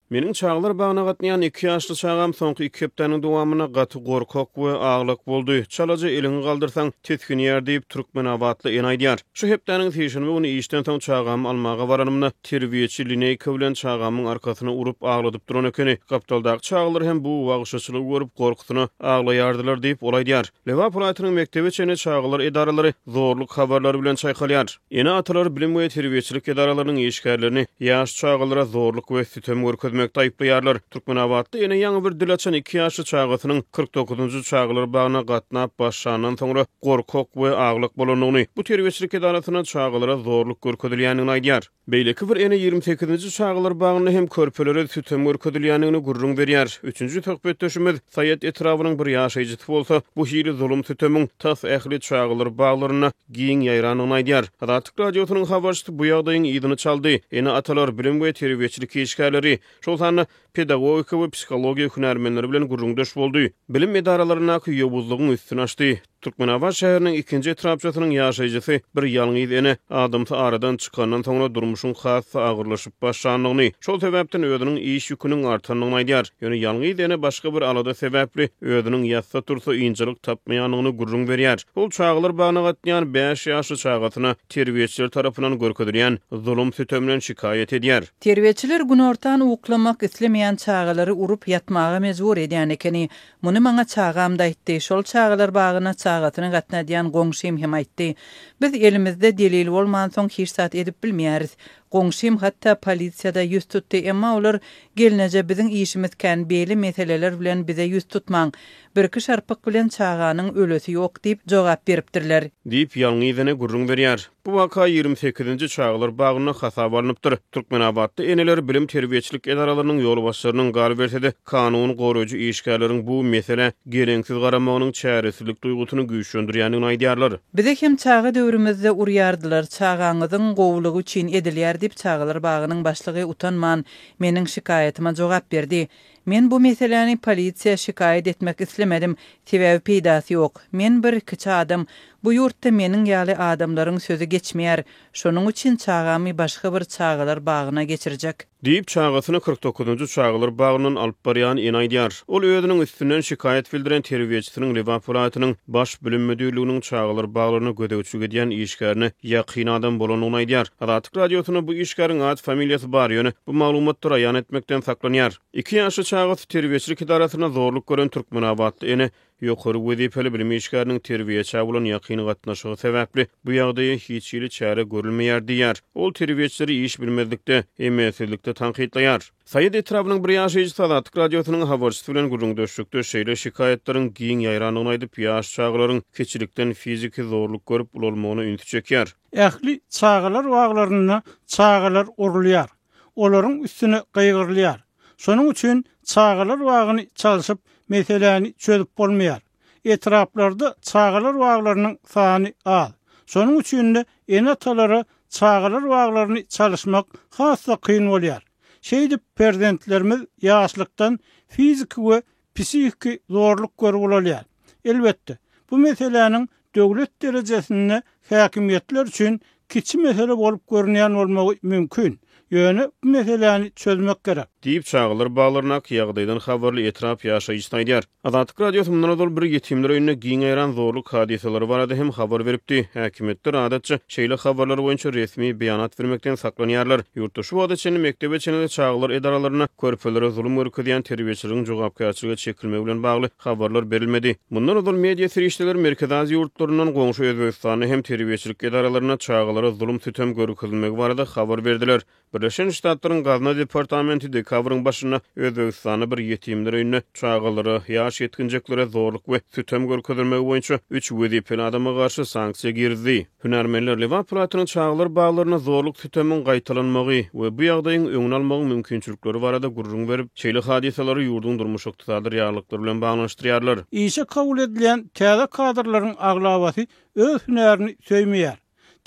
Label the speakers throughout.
Speaker 1: Meniň çagalar bagyna gatnaýan iki ýaşly çagam soňky iki hepdäniň dowamynda gaty gorkak we aglak boldy. Çalaja eliňi galdyrsaň, tisginýär diýip, türkmenabatly ene aýdýar. Şu hepdäniň sişenbe güni işden soň çagamy almaga baranymda, terbiýeçi lineýka bilen çagamyň arkasyna urup, agladyp duran ekeni. Gapdaldaky çagalar hem bu wagşyçylygy görüp, gorkusyna aglaýardylar diýip, ol aýdýar. Lebap welaýatynyň mekdebe çenli çagalar edaralary zorluk habarlary bilen çaýkalýar. Ene-atalar bilim we terbiýeçilik edaralarynyň işgärlerini ýaş çagalara zorluk we sütem görkezmekde aýyplaýarlar. Türkmenabatda ene ýaňy bir dil açan iki ýaşly çagasynyň 49-njy çagalar bagyna gatnap başlandan soňra gorkak we aglak bolandygyny, bu terbiýeçilik edarasynda çagalara zorluk görkezilýändigini aýdýar. Beýleki bir ene 28-nji çagalar bagynda hem körpelere sütem görkezilýändigini gürrüň berýär. Üçünji söhbetdeşimiz Saýat etrabynyň bir ýaşaýjysy bolsa, bu hili zulum-sütemiň tas ähli çagalar baglarynda giň ýaýrandygyny aýdýar. Azatlyk Radiosynyň habarçysy bu ýagdaýyň yzyny çaldy. Ene-atalar, bilim we terbiýeçilik işgärleri, şol sanda pedagogika we psihologiýa hünärmenleri bilen gürrüňdeş boldy. Bilim edaralaryndaky ýowuzlygyň üstüni açdy. Türkmenabat şäheriniň ikinji etrapçasynyň ýaşaýjysy bir ýalňyz ene adamsy aradan çykandan soňra durmuşyň has-da agyrlaşyp başlandygyny, şol sebäpden özüniň iş ýüküniň artandygyny aýdýar. Ýöne ýalňyz ene başga bir alada sebäpli özüniň ýatsa-tursa ynjalyk tapmaýandygyny gürrüň berýär. Ol çagalar bagyna gatnaýan bäş ýaşly çagasyna terbiýeçiler tarapyndan görkezilýän zulum-sütemden şikaýat edýär.
Speaker 2: Terbiýeçiler günortan uklamak islemeýän çagalary urup ýatmaga mejbur edýän ekeni. Muny maňa çagam-da aýtdy, şol çagalar bagyna çagasyny gatnadýan goňşym hem aýtdy. Biz elimizde delil bolmansoň hiç zat edip bilmeýäris. Goňşym hatda polisiýada ýüz tutdy, emma olar Gelneje biziň işimiz kän, beýle meseleler bilen bize ýüz tutmaň. Birki şarpyk bilen çaganyň ölesi ýok diýip, jogap beripdirler.
Speaker 1: Diýip, ýalňyz ene gürrüň berýär. Bu waka 28-nji çagalar bagynda hasaba alnypdyr. Türkmenabatda eneler bilim-terbiýeçilik edaralarynyň ýolbaşçylarynyň, galyberse-de, kanun goraýjy işgärleriň bu meselä geleňsiz garamagynyň çäresizlik duýgusyny güýçlendirýändigini aýdýarlar.
Speaker 2: Bizi hem çaga döwrümizde urýardylar, çagaňyzyň gowulygy üçin edilýär diýip, çagalar bagynyň başlygy utanman, meniň şikaýatyma jogap berdi. Men bu meseläni polisiýa şikaýat etmek islemedim, sebäbi peýdasy ýok. Men bir kiçi adam, bu ýurtda meniň ýaly adamlaryň sözi geçmeýär. Şonuň üçin çagamy başga bir çagalar bagyna geçirjek.
Speaker 1: Diýip, çagasyny 49-njy çagalar bagyndan alyp barýan ene aýdýar. Ol özüniň üstünden şikaýat bildiren terbiýeçisiniň Lebap welaýatynyň Baş bilim müdirliginiň çagalar baglaryna gözegçilik edýän işgärine ýakyn adam bolandygyny aýdýar. Azatlyk Radiosynda bu işgäriň at-familiýasy bar, ýöne bu maglumatlary aýan etmekden saklanýar. Iki ýaşly çagasy terbiýeçilik edarasynda zorluk gören türkmenabatly ene Ýokary wezipeli bilim işgäriniň terbiýeçä bolan ýakyn gatnaşygy sebäpli bu ýagdaýa hiç hili çäre görülmeýär diýýär. Ol terbiýeçileri iş bilmezlikde, emelsizlikde tankytlaýar. Saýat etrabynyň bir ýaşaýjysy Azatlyk Radiosynyň habarçysy bilen gürrüňdeşlikde şeýle şikaýatlaryň giň ýaýrandygyny aýdyp, ýaş çagalaryň kiçilikden fiziki zorluk görüp ulalmagyna ünsi çekýär.
Speaker 3: Ähli çagalar baglarynda çagalar urulýar. Olaryň üstüne gygyrylýar. Şonuň üçin çagalar bagyny çalşyp, meseläni çözüp bolmaýar. Etraplarda çagalar baglarynyň sany az. Şonuň üçin-de ene-atalara çagalar baglaryny çalyşmak has-da kyn bolýar. Şeýdip, perzentlerimiz ýaşlykdan fiziki we psihiki zorluk görüp ulalýar. Elbetde, bu meseläniň döwlet derejesinde häkimiýetler üçin kiçi mesele bolup görünýän bolmagy mümkin, ýöne bu meseläni çözmek gerek.
Speaker 1: Diýip, çagalar baglaryndaky ýagdaýdan habarly etrap ýaşaýjysy aýdýar. Azatlyk Radiosy mundan ozal bir ýetimler öýünde giň ýaýran zorluk hadysalary barada hem habar beripdi. Häkimiýetler, adatça, şeýle habarlar boýunça resmi beýanat bermekden saklanýarlar. Ýurtda şu wagta çenli mekdebe çenli çagalar edaralarynda körpelere zulum görkezýän terbiýeçileriň jogapkärçilige çekilmegi bilen bagly habarlar berilmedi. Mundan ozal media serişdeleri Merkezi Aziýa ýurtlaryndan goňşy Özbegistanda hem terbiýeçilik edaralarynda çagalara zulum-sütem görkezilmegi barada habar berdiler. Birleşen Ştatlaryň Gazna departamenti dekabryň başynda Özbegistanda bir ýetimler öýünde çagalara, ýaş ýetginjeklere zorluk we sütem görkezilmegi boýunça üç wezipeli adama garşy sanksiýa girizdi. Hünärmenler Lebap welaýatynyň çagalar baglarynda zorluk-sütemiň gaýtalanmagy we bu ýagdaýyň öňüni almagyň mümkinçilikleri barada gürrüň berip, şeýle hadysalary ýurduň durmuş-ykdysady reallyklary bilen baglanyşdyrýarlar.
Speaker 3: Işe kabul edilýän täze kadrlaryň aglabasy öz hünärini söýmeýär.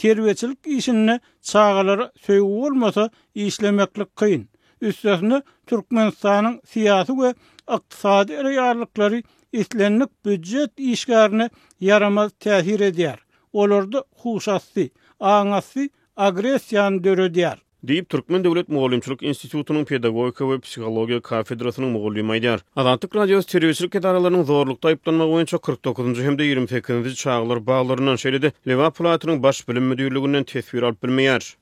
Speaker 3: Terbiýeçilik işinde çagalara söýgi bolmasa, işlemeklik kyn. Üstesine, Türkmenistanyň syýasy we ykdysady reallyklary islendik býujet işgärine ýaramaz täsir edýär. Olarda huşasty, aňasty agressiýany döredýär.
Speaker 1: Diýip, Türkmen döwlet mugallymçylyk institutynyň pedagogika we psihologiýa kafedrasynyň mugallymy aýdýar. Azatlyk Radiosy terbiýeçilik edaralarynyň zorlukda aýyplanmagy boýunça 49-njy hem-de 28-nji çagalar baglaryndan, şeýle-de Lebap welaýatynyň Baş bilim müdirliginden teswir alyp bilmeýär.